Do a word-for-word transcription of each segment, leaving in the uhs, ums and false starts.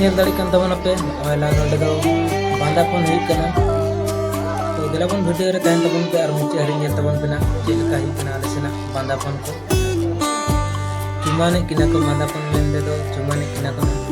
ᱧᱮᱞ ᱫᱟᱲᱮᱭᱟᱜ ᱠᱟᱱ ᱛᱟᱵᱚᱱᱟᱯᱮ, ᱱᱚᱜᱼᱚᱭ ᱞᱟᱝ ᱱᱚᱰᱮ ᱫᱚ ᱵᱟᱸᱫᱟᱯᱚᱱ ᱦᱩᱭᱩᱜ ᱠᱟᱱᱟ᱾ ᱛᱚ ᱫᱮᱞᱟ ᱵᱚᱱ ᱵᱷᱤᱰᱤᱭᱳ ᱨᱮ ᱛᱟᱦᱮᱱ ᱛᱟᱵᱚᱱ ᱯᱮ ᱟᱨ ᱢᱩᱪᱟᱹᱫ ᱦᱟᱹᱨᱤᱡ ᱧᱮᱞ ᱛᱟᱵᱚᱱ ᱯᱮ ᱱᱟᱜ ᱪᱮᱫ ᱞᱮᱠᱟ ᱦᱩᱭᱩᱜ ᱠᱟᱱᱟ ᱟᱞᱮ ᱥᱮᱱᱟᱜ ᱵᱟᱸᱫᱟᱯᱚᱱ ᱠᱚ᱾ ᱪᱩᱢᱟᱱᱮᱫ ᱠᱤᱱᱟ ᱠᱚ ᱵᱟᱸᱫᱟᱯᱚᱱ ᱢᱮᱱ ᱛᱮᱫᱚ, ᱪᱩᱢᱟᱱᱮᱫ ᱠᱤᱱᱟ ᱠᱚ ᱱᱟᱜ᱾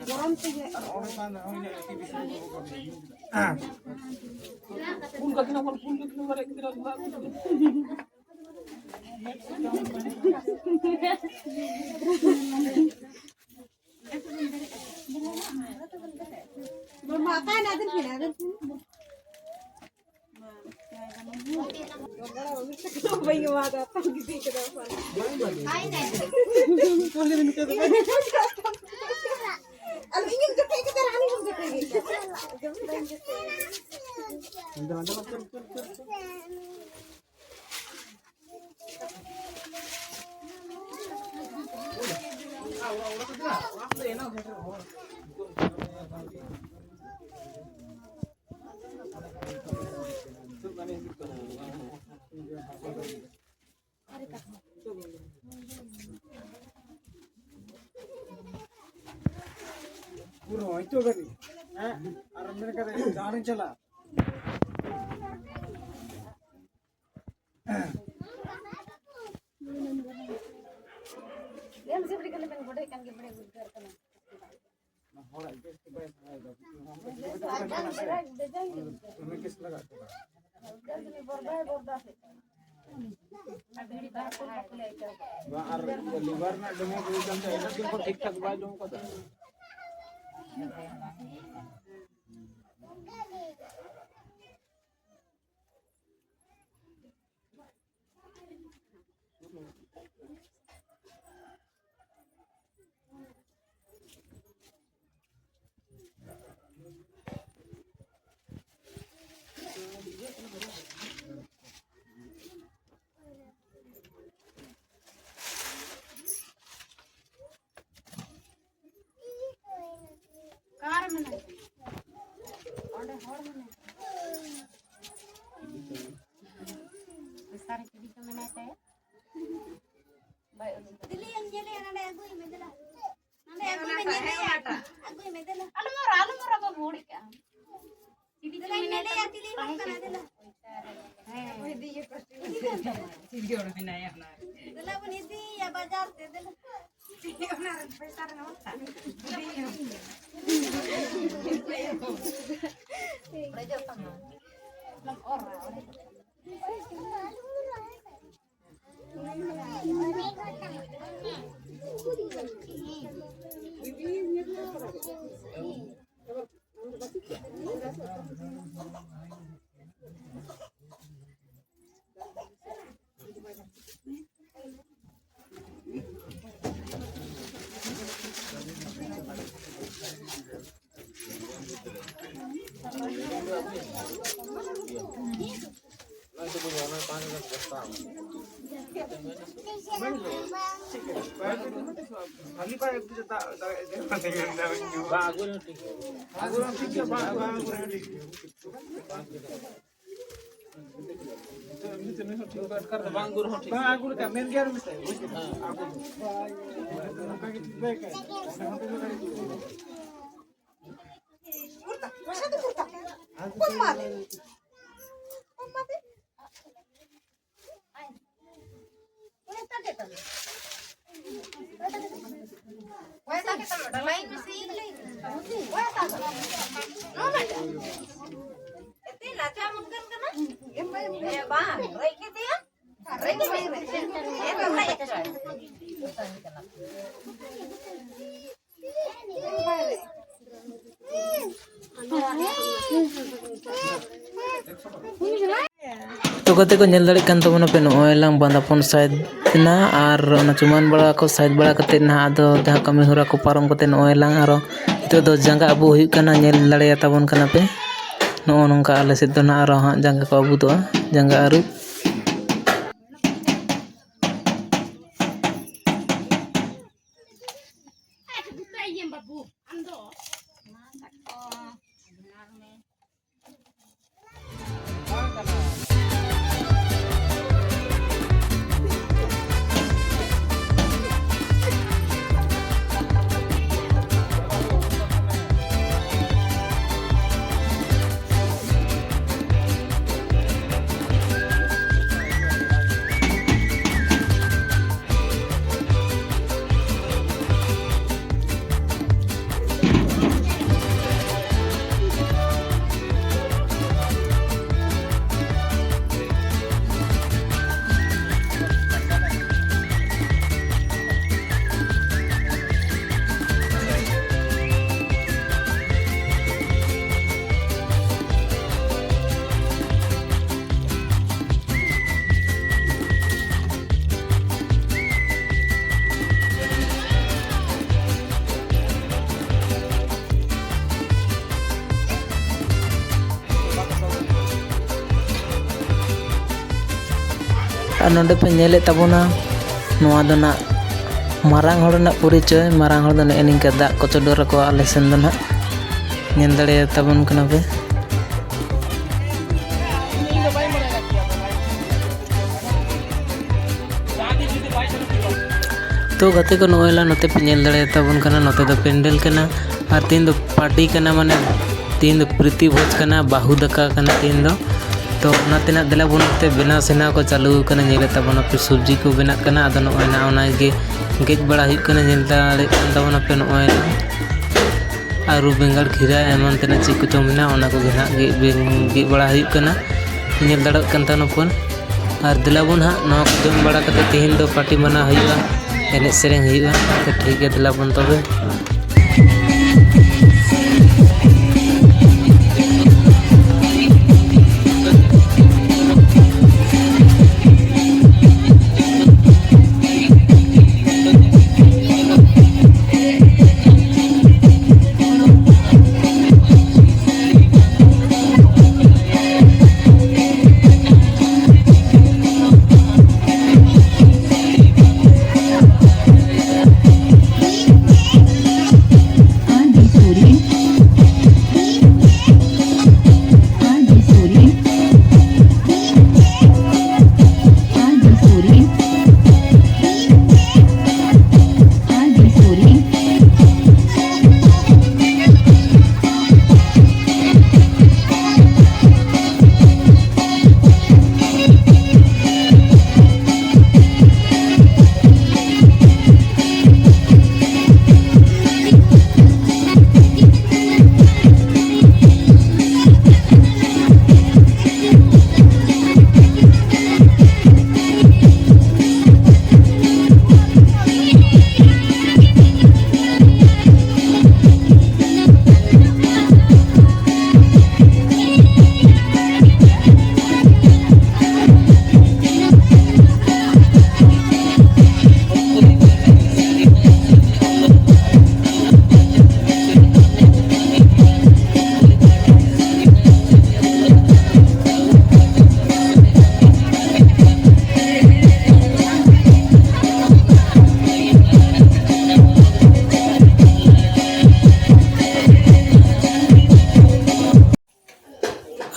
ᱜᱚᱨᱚᱢ ᱛᱮᱜᱮ᱾ ᱢᱟᱢᱟ, ᱚᱠᱟᱭᱮᱱᱟ? ᱟᱫᱮᱨ ᱯᱷᱤᱱ, ᱟᱫᱮᱨ ᱯᱷᱤᱱ᱾ ᱵᱟᱹᱧ ᱮᱢᱟᱫᱟ, ᱛᱚ ᱜᱤᱰᱤ ᱠᱮᱫᱟ ᱯᱟᱞᱮ᱾ ᱟᱞᱚ ᱤᱧᱮᱢ ᱡᱚᱴᱮᱫ ᱠᱟᱛᱮ ᱦᱟᱹᱱᱤ ᱦᱚᱸᱢ ᱡᱚᱴᱮᱫ ᱜᱮ᱾ ᱯᱩᱨᱟᱹ ᱦᱚᱭᱛᱳ ᱜᱟᱹᱰᱤ᱾ ᱦᱮᱸ, ᱟᱨ ᱢᱮᱱ ᱠᱟᱛᱮ ᱡᱟᱦᱟᱸ ᱨᱤᱧ ᱪᱟᱞᱟᱜ᱾ ᱞᱟᱹᱭᱟᱢ ᱥᱮ ᱵᱟᱹᱲᱤᱡ ᱠᱟᱱᱟ, ᱵᱮᱱ ᱵᱚᱰᱮ ᱠᱟᱱ ᱜᱮ, ᱵᱟᱹᱲᱤᱡ ᱵᱩᱡᱷᱟᱹᱜ ᱠᱟᱱᱟ᱾ ᱦᱚᱲᱟᱜ ᱜᱮᱥ ᱛᱮ ᱵᱟᱭ ᱥᱟᱦᱟᱣ ᱮᱫᱟ᱾ ᱵᱮᱡᱟᱭ ᱜᱮ ᱵᱩᱡᱷᱟᱹᱜ ᱠᱟᱱᱟ᱾ ᱫᱚᱢᱮ ᱜᱮᱥ ᱞᱟᱜᱟᱜ ᱠᱟᱱᱟ᱾ ᱵᱚᱨᱫᱟ ᱦᱚᱸ ᱵᱚᱨᱫᱟ ᱥᱮ᱾ ᱟᱨ ᱵᱷᱤᱲ ᱵᱟᱨ ᱠᱚ ᱵᱟᱠᱚ ᱞᱟᱹᱭ ᱟᱠᱟᱫᱟ᱾ ᱵᱟᱝ, ᱟᱨ ᱞᱤᱵᱷᱟᱨ ᱨᱮᱱᱟᱜ ᱰᱮᱢᱮᱡᱽ ᱦᱩᱭ ᱠᱟᱱ ᱛᱟᱭᱟ, ᱩᱱᱟᱹᱜ ᱫᱤᱱ ᱠᱷᱚᱱ ᱴᱷᱤᱠ ᱴᱷᱟᱠ ᱵᱟᱭ ᱡᱚᱢ ᱠᱟᱫᱟ᱾ ᱚᱠᱟᱨᱮ ᱚᱸᱰᱮ ᱦᱚᱲ ᱢᱮᱱᱟᱭᱟ᱾ ᱥᱟᱨᱤ ᱪᱩᱲᱤ ᱠᱚ ᱢᱮᱱᱟᱭ ᱛᱟᱭᱟ᱾ ᱵᱟᱭ ᱩᱰᱩᱠ ᱫᱤᱞᱤᱭᱟᱹᱧ ᱧᱮᱞᱮᱭᱟ, ᱱᱚᱰᱮ ᱟᱹᱜᱩᱭ ᱢᱮ, ᱫᱮᱞᱟ᱾ ᱱᱚᱰᱮ ᱟᱹᱜᱩᱭ ᱢᱮ, ᱧᱮᱞᱮᱭᱟ᱾ ᱟᱹᱜᱩᱭ ᱢᱮ, ᱫᱮᱞᱟ᱾ ᱟᱞᱚᱢ ᱨᱚᱲᱟ, ᱟᱞᱚᱢ ᱨᱚᱲᱟ, ᱵᱟᱹᱵᱩ, ᱦᱩᱲᱤᱡ ᱠᱟᱜᱼᱟᱢ᱾ ᱪᱤᱞᱤ ᱪᱚ ᱫᱮᱞᱟᱧ ᱢᱮᱱᱟᱭ ᱧᱮᱞᱮᱭᱟ, ᱛᱟᱢᱟ᱾ ᱪᱤᱞᱤ ᱦᱚᱲ ᱠᱟᱱᱟ, ᱫᱮᱞᱟ᱾ ᱦᱮᱸ᱾ ᱪᱤᱞᱤ ᱦᱚᱲ ᱢᱮᱱᱟᱭᱟ ᱚᱱᱟ ᱨᱮ? ᱫᱮᱞᱟ ᱵᱚᱱ ᱤᱫᱤᱭᱮᱭᱟ ᱵᱟᱡᱟᱨ ᱛᱮ, ᱫᱮᱞᱟ᱾ ᱚᱱᱟ ᱨᱮ ᱯᱚᱭᱥᱟ ᱨᱮ ᱱᱚᱣᱟ ᱛᱟ᱾ ᱫᱮᱡᱚᱜ ᱛᱟᱢᱟ᱾ ᱚᱱᱟᱢ ᱚᱨᱟ, ᱚᱸᱰᱮ᱾ ᱵᱟᱝ, ᱟᱹᱜᱩ ᱨᱮᱦᱚᱸ ᱴᱷᱤᱠ ᱜᱮᱭᱟ᱾ ᱟᱹᱜᱩ ᱨᱮᱦᱚᱸ ᱴᱷᱤᱠ ᱜᱮᱭᱟ, ᱵᱟᱝ, ᱵᱟᱝ ᱟᱹᱜᱩ ᱨᱮᱦᱚᱸ ᱴᱷᱤᱠ ᱜᱮᱭᱟ᱾ ᱵᱟᱝ ᱟᱹᱜᱩ ᱨᱮᱦᱚᱸ ᱴᱷᱤᱠ ᱜᱮᱭᱟ᱾ ᱵᱟᱝ ᱟᱹᱜᱩ ᱞᱮᱠᱟ ᱢᱮᱱ ᱜᱮᱭᱟ ᱢᱮᱥᱮ᱾ ᱦᱮᱸ᱾ ᱱᱚᱝᱠᱟ ᱜᱮ ᱴᱷᱤᱠ ᱵᱟᱭ ᱟᱹᱭᱠᱟᱹᱜᱼᱟ᱾ ᱛᱚ ᱜᱟᱛᱮ ᱠᱚ, ᱧᱮᱞ ᱫᱟᱲᱮᱭᱟᱜ ᱠᱟᱱ ᱛᱟᱵᱚᱱᱟ ᱯᱮ, ᱱᱚᱜᱼᱚᱭ ᱞᱟᱝ ᱵᱟᱸᱫᱟᱯᱚᱱ ᱥᱟᱭᱤᱰ ᱮᱱᱟ ᱟᱨ ᱚᱱᱟ ᱪᱩᱢᱟᱱ ᱵᱟᱲᱟ ᱠᱚ ᱥᱟᱭᱤᱰ ᱵᱟᱲᱟ ᱠᱟᱛᱮᱫ ᱱᱟᱦᱟᱜ ᱟᱫᱚ ᱡᱟᱦᱟᱸ ᱠᱟᱹᱢᱤ ᱦᱚᱨᱟ ᱠᱚ ᱯᱟᱨᱚᱢ ᱠᱟᱛᱮᱫ ᱱᱚᱜᱼᱚᱭ ᱞᱟᱝ ᱟᱨᱚ ᱱᱤᱛᱚᱜ ᱫᱚ ᱡᱟᱸᱜᱟ ᱟᱹᱵᱩᱜ ᱦᱩᱭᱩᱜ ᱠᱟᱱᱟ᱾ ᱧᱮᱞ ᱫᱟᱲᱮᱭᱟᱛᱟ ᱵᱚᱱ ᱠᱟᱱᱟ ᱯᱮ, ᱱᱚᱜᱼᱚ ᱱᱚᱝᱠᱟ ᱟᱞᱮ ᱥᱮᱫ ᱫᱚ ᱱᱟᱦᱟᱜ ᱟᱨᱚ ᱦᱟᱸᱜ ᱡᱟᱸᱜᱟ ᱠᱚ ᱟᱹᱵᱩᱫᱚᱜᱼᱟ, ᱡᱟᱸᱜᱟ ᱟᱹᱨᱩᱵ᱾ ᱟᱢ ᱫᱚ ᱟᱨ ᱱᱚᱰᱮ ᱯᱮ ᱧᱮᱞᱮᱫ ᱛᱟᱵᱚᱱᱟ, ᱱᱚᱣᱟ ᱫᱚ ᱱᱟᱜ ᱢᱟᱨᱟᱝ ᱦᱚᱲ ᱨᱮᱱᱟᱜ ᱯᱚᱨᱤᱪᱚᱭ᱾ ᱢᱟᱨᱟᱝ ᱦᱚᱲ ᱫᱚ ᱱᱮᱜᱼᱮ ᱱᱤᱝᱠᱟ ᱫᱟᱜ ᱠᱚ ᱪᱚᱰᱚᱨ ᱟᱠᱚᱣᱟ ᱟᱞᱮ ᱥᱮᱱ ᱫᱚ ᱱᱟᱜ᱾ ᱧᱮᱞ ᱫᱟᱲᱮᱭᱟᱛᱟᱵᱚᱱ ᱠᱟᱱᱟ ᱯᱮ᱾ ᱛᱚ ᱜᱟᱛᱮ ᱠᱚ, ᱱᱚᱜᱼᱚᱭ ᱞᱟ ᱱᱚᱛᱮ ᱯᱮ ᱧᱮᱞ ᱫᱟᱲᱮᱭᱟᱛᱟᱵᱚᱱ ᱠᱟᱱᱟ, ᱱᱚᱛᱮ ᱫᱚ ᱯᱮᱱᱰᱮᱞ ᱠᱟᱱᱟ ᱟᱨ ᱛᱮᱦᱮᱧ ᱫᱚ ᱯᱟᱨᱴᱤ ᱠᱟᱱᱟ, ᱢᱟᱱᱮ ᱛᱮᱦᱮᱧ ᱫᱚ ᱯᱨᱤᱛᱤ ᱵᱷᱳᱡᱽ ᱠᱟᱱᱟ, ᱵᱟᱹᱦᱩ ᱫᱟᱠᱟ ᱠᱟᱱᱟ ᱛᱮᱦᱮᱧ ᱫᱚ᱾ ᱛᱚ ᱚᱱᱟ ᱛᱮᱱᱟᱜ ᱫᱮᱞᱟ ᱵᱚᱱ ᱱᱚᱛᱮ ᱵᱮᱱᱟᱣ ᱥᱮᱱᱟᱣ ᱠᱚ ᱪᱟᱹᱞᱩ ᱟᱠᱟᱱᱟ, ᱧᱮᱞᱮᱫ ᱛᱟᱵᱚᱱᱟᱯᱮ ᱥᱚᱵᱽᱡᱤ ᱠᱚ ᱵᱮᱱᱟᱜ ᱠᱟᱱᱟ᱾ ᱟᱫᱚ ᱱᱚᱜᱼᱚᱭ ᱱᱟ ᱚᱱᱟ ᱜᱮ ᱜᱮᱫ ᱵᱟᱲᱟ ᱦᱩᱭᱩᱜ ᱠᱟᱱᱟ, ᱧᱮᱞ ᱫᱟᱲᱮᱭᱟᱜ ᱠᱟᱱ ᱛᱟᱵᱚᱱᱟᱯᱮ ᱱᱚᱜᱼᱚᱭ ᱱᱟ᱾ ᱟᱹᱞᱩ, ᱵᱮᱸᱜᱟᱲ, ᱠᱷᱤᱨᱟ ᱮᱢᱟᱱ ᱛᱮᱱᱟᱜ ᱪᱮᱫ ᱠᱚᱪᱚᱝ ᱢᱮᱱᱟᱜᱼᱟ, ᱚᱱᱟ ᱠᱚᱜᱮ ᱦᱟᱸᱜ ᱜᱮᱫ ᱵᱮ-, ᱜᱮᱫ ᱵᱟᱲᱟ ᱦᱩᱭᱩᱜ ᱠᱟᱱᱟ, ᱧᱮᱞ ᱫᱟᱲᱮᱭᱟᱜ ᱠᱟᱱ ᱛᱟᱵᱚᱱᱟᱯᱮ᱾ ᱟᱨ ᱫᱮᱞᱟ ᱵᱚᱱ ᱦᱟᱸᱜ ᱱᱚᱣᱟ ᱠᱚ ᱡᱚᱢ ᱵᱟᱲᱟ ᱠᱟᱛᱮ ᱛᱮᱦᱮᱧ ᱫᱚ ᱯᱟᱨᱴᱤ ᱢᱟᱱᱟᱣ ᱦᱩᱭᱩᱜᱼᱟ, ᱮᱱᱮᱡ ᱥᱮᱨᱮᱧ ᱦᱩᱭᱩᱜᱼᱟ᱾ ᱛᱚ ᱴᱷᱤᱠ ᱜᱮᱭᱟ, ᱫᱮᱞᱟ ᱵᱚᱱ ᱛᱚᱵᱮ᱾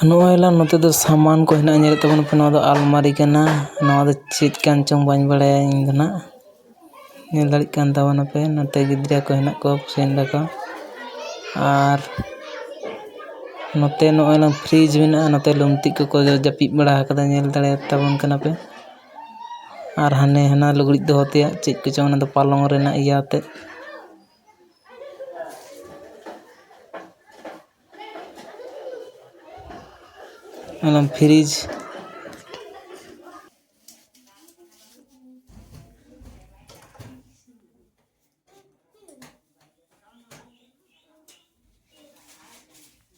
ᱱᱚᱜᱼᱚᱭ ᱞᱟᱝ ᱱᱚᱛᱮ ᱫᱚ ᱥᱟᱢᱟᱱ ᱠᱚ ᱦᱮᱱᱟᱜᱼᱟ, ᱧᱮᱞᱮᱫ ᱛᱟᱵᱚᱱ ᱯᱮ, ᱱᱚᱣᱟ ᱫᱚ ᱟᱞᱢᱟᱨᱤ ᱠᱟᱱᱟ᱾ ᱱᱚᱣᱟ ᱫᱚ ᱪᱮᱫ ᱠᱟᱱ ᱪᱚᱝ ᱵᱟᱹᱧ ᱵᱟᱲᱟᱭᱟ ᱤᱧ ᱫᱚ ᱱᱟᱜ᱾ ᱧᱮᱞ ᱫᱟᱲᱮᱭᱟᱜ ᱠᱟᱱ ᱛᱟᱵᱚᱱᱟᱯᱮ, ᱱᱚᱛᱮ ᱜᱤᱫᱽᱨᱟᱹ ᱠᱚ ᱦᱮᱱᱟᱜ ᱠᱚᱣᱟ, ᱠᱩᱥᱤᱭᱮᱱ ᱫᱟᱠᱚ᱾ ᱟᱨ ᱱᱚᱛᱮ ᱱᱚᱜᱼᱚᱭ ᱞᱟᱝ ᱯᱷᱨᱤᱡᱽ ᱢᱮᱱᱟᱜᱼᱟ, ᱱᱚᱛᱮ ᱞᱩᱢᱛᱤᱡ ᱠᱚᱠᱚ ᱡᱟᱹᱯᱤᱫ ᱵᱟᱲᱟ ᱟᱠᱟᱫᱟ, ᱧᱮᱞ ᱫᱟᱲᱮᱭᱟᱛᱟᱵᱚᱱ ᱠᱟᱱᱟ ᱯᱮ᱾ ᱟᱨ ᱦᱟᱱᱮ ᱦᱟᱱᱟ ᱞᱩᱜᱽᱲᱤᱡ ᱫᱚᱦᱚ ᱛᱮᱭᱟᱜ ᱪᱮᱫ ᱠᱚᱪᱚᱝ, ᱚᱱᱟ ᱫᱚ ᱯᱟᱞᱚᱝ ᱨᱮᱱᱟᱜ ᱤᱭᱟᱹ ᱟᱛᱮᱫ᱾ ᱚᱱᱟ ᱯᱷᱨᱤᱡᱽ